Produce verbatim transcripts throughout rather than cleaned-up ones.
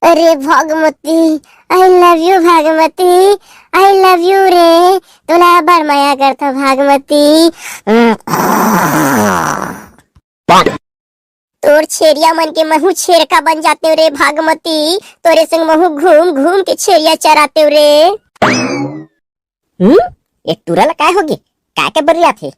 अरे Bhagmati, I love you Bhagmati, I love you रे। तोला बड़ मया करथव भागमती। तोर छेरिया मन के महू छेरका बन जातेव रे भागमती, तोरे संग महू घूम घूम के छेरिया चरातेव रे। हम्म, ये टूरा ला काय होगे? काय के बरियाथे?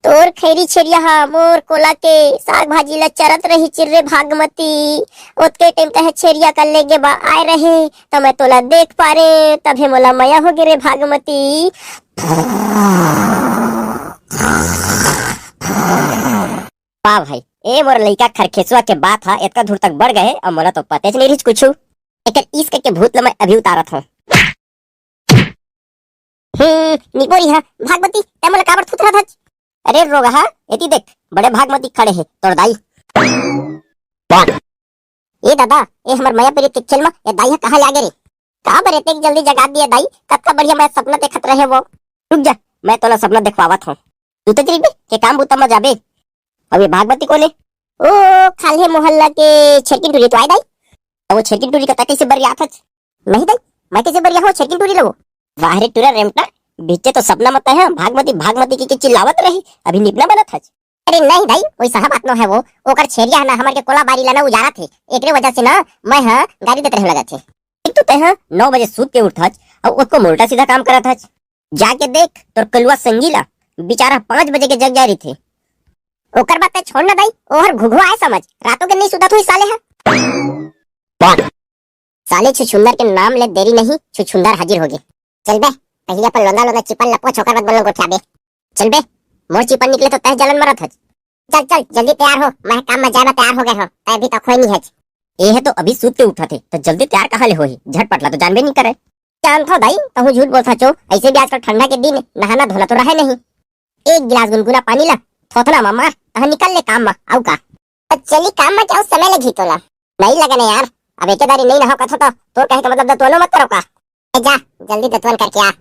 तोर खैरी छेरिया हा मोर कोला के साग भाजी ला चरत रहिस रे भागमती। ओतके टाइम तहे छेरिया का लेगे बा आए रहे, त मैं तोला देख पारे, तभे मोला मया होगे रे भागमती। वाह भाई, ए मोर लइका खरखेसवा के बात हा एतका दूर तक बढ़ गए, अब मोला तो पतेच नहीं रहिस कुछु। एकर इश्क के भूत ल मैं अभी उतारत हूँ। हम्म, निपोरी हा, भागमती, तै मोला काबर थुथरात हच? अरे रोगहा, एती देख, बड़े भागमती खड़े हे, तोर दाई। ए दादा, ए हमर मया प्रीत के खेल म ए दाई हा कहाँ ले आगे रे? का बर एतेक जल्दी जगा दिया दाई? कतका बढ़िया मैं सपना देखत रहे वो। रुक जा, मैं तोला सपना देखवावत हूँ। तू तो तेरी बे के काम बूता म जाबे। अब ये भागमती कोन ए? ओ, खाल्हे मोहल्ला के छेरकिन टूरी तो आय दाई। अब वो छेरकिन टूरी कता कैसे बरियात हच? नहीं दाई, मैं कैसे बरिया हो छेरकिन टूरी लगो? वाह रे टूरा रेमटा, बीचे तो सपना मत है, भागमती भागमती के, के चिल्लावत रही, अभी निपना बनत हच। अरे नहीं दाई, वैसा बात नो है वो, ओकर छेरिया है ना, हमर के कोला बारी ला ना उजारत हे, एकरे वजह से ना मैं हा गारी देत रहे लगत हे। एक तो तैं हा नौ बजे सूत के उठत हच, अउ ओतको मोल्टा सीधा काम करत हच। जाके देख, तोर कलुआ संगी ला, बेचारा पाँच बजे के जग जाय रहिथे। ओकर बात तैं छोड़ ना दाई, ओहर घुघुआ आय समझ, रातों के नहीं सुतत होही साले हा। साले छुछुंदर के नाम ले देरी नहीं, छुछुंदर हाजिर होगे। चल बे, पहिले अपन लोंदा लोंदा चिपन ला पोछ, ओकर बाद बोलना गोठियाबे। चल बे, मोर चिपन निकले तो तैं जलन मरत हच। चल चल, जल्दी तैयार हो, मैं काम में जाए बर तैयार हो गए हो, तैं अभी तक होय नहीं हच। ए है तो अभी सूत के उठत हे, तो जल्दी तैयार कहाँ ले होही, झटपट ला तो जानबे नहीं करे। जानथो दाई, तहूँ झूठ बोलथच ओ, ऐसे भी आजकल ठंडा के दिन, नहाना धोना तो रहे नहीं। एक गिलास गुनगुना पानी ला थोथना मा मार, तहाँ निकल ले काम मा, अउ का। त चली काम मा, के अउ समय लगही तोला? नहीं लगे ना यार, अब एके दारी नहीं नहाओ कथो तो, तोर कहे के मतलब दतुआनो मत करो का? ए जा, जल्दी दतुआन करके आ।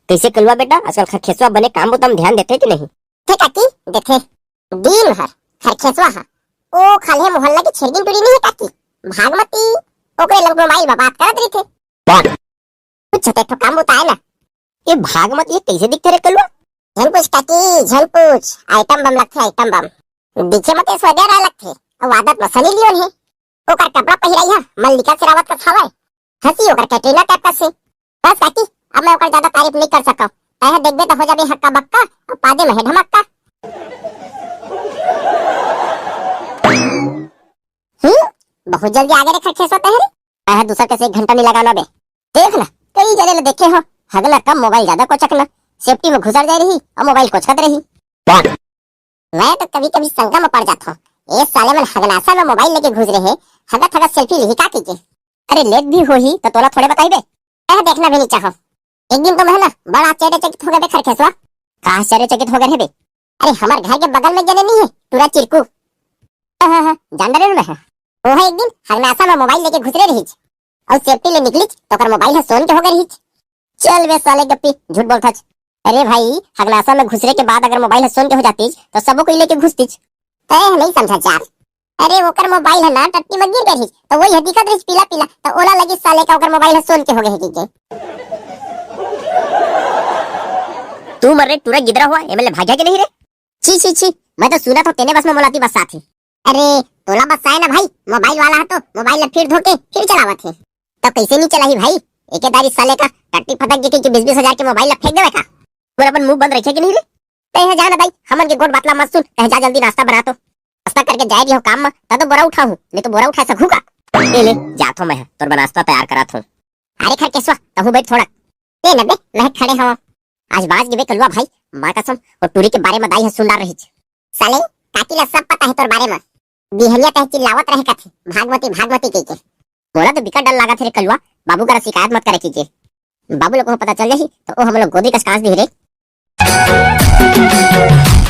कैसे कलुआ बेटा, आजकल खरखेसवा बने काम बुता म ध्यान देथे कि नहीं? देथे काकी, देथे। दिन भर खरखेसवा हा ओ खाल्हे मोहल्ला के छेरकिन टूरी नहीं है काकी, भागमती, ओकरे लग मोबाइल मा बात करत रहिथे। कुछ तो एक ठो काम बुता आय ना। ये भागमती ये कैसे दिखथे रे कलुआ? झन पूछ काकी, झन पूछ, आइटम बम लगथे, आइटम बम। दिखे म ते ऐश्वर्या राय लगथे, अउ आदत म सनी लियोन हे। ओकर कपड़ा पहिराई हा मल्लिका शेरावत कस हवय, हंसी ओकर कैटरीना कैफ कस हे। बस काकी, अब मैं ओकर ज्यादा तारीफ नहीं कर सकव। तैं हा देखबे त हो जाबे हक्का बक्का, अउ पादे में हे धमक्का। हम्म, बहुत जल्दी आगे रे खरखेसवा तैं हा रे। तैं हा दूसर कस एक घंटा नहीं लगाना बे। देख ना, कई जने ल देखे हो, हगना कम मोबाइल ज्यादा कोचकना, सेफ्टी में घुसर जाय रही अउ मोबाइल कोचकत रही। मैं तो कभी कभी शंका में पड़ जात हूँ, ए साले मन हगनासा में मोबाइल लेके घुस रहे, हगत हगत सेल्फी लिही का कहिके। अरे लेट भी होही त तोला थोड़े बताइबे। मैं देखना भी नहीं चाहो। एक दिन तो मैं ना बड़ा आश्चर्यचकित हो गए बे खरखेसवा। का आश्चर्यचकित हो गए रे बे? अरे हमर घर के बगल में जने नहीं है, टूरा चिरकू। हाँ, हाँ, हाँ, जान डरे मैं। वो है एक दिन हगनासा में मोबाइल लेके घुसरे रहिच। अउ सेफ्टी ले निकलिच, त ओकर मोबाइल ह सोन के हो गए रहिच। चल बे साले गप्पी, झूठ बोलथच। अरे भाई, हगनासा में घुसरे के बाद अगर मोबाइल ह सोन के हो जातिच, त सबो कोई लेके घुसतिच। तैं ह नहीं समझा यार। अरे ओकर मोबाइल ह ना टट्टी में गिर गए रहिच, त वही ह दिखत रहिच पीला पीला, त ओला लगिस साले का ओकर मोबाइल ह सोन के हो गए हे कहिके। तू मर रे टूरा गिदरा हुआ, एमएलए भाग्या के नहीं रे? छी, छी, छी, मैं तो सुनत हूँ तेने बस में मोला अति बस्साथे। अरे, तोला बस्साए ना भाई, मोबाइल वाला ह तो मोबाइल ला फिर धोके फिर चलावत हे। तो कैसे नहीं चलाही भाई? एके दारी साले का टट्टी फटक गई कि बीस बीस हजार के मोबाइल ला फेंक देवे का? तोर अपन मुंह बंद रखे कि नहीं रे? तैं ह जा ना दाई, हमन के गोठ बात ला मत सुन, तैं जा जल्दी नाश्ता बना तो। नाश्ता करके जाए रही हो काम में, तब तो बोरा उठाहूँ, नहीं तो बोरा उठा सकूँ का? ले ले, जात हूँ मैं, तोर बर नाश्ता तैयार करात हूँ। अरे खरखेसवा, तहूँ बैठ थोड़ा। ए नबे, मैं खड़े हवं। आज बाज गे बे कलुआ भाई, माँ कसम, वो टूरी के बारे में दाई ह सुन डार रहिच। साले, काकी ला सब पता है तोर बारे में। बिहनिया तह चिल्लावत रहे कथे, "भागमती, भागमती," कहिके। मोला तो बिकट डर लागत हे रे कलुआ, बाबू करा शिकायत मत करे कहिके। बाबू लोग को पता चल जाही, तो ओ हम लोग गोदी कस कांच दिही रे।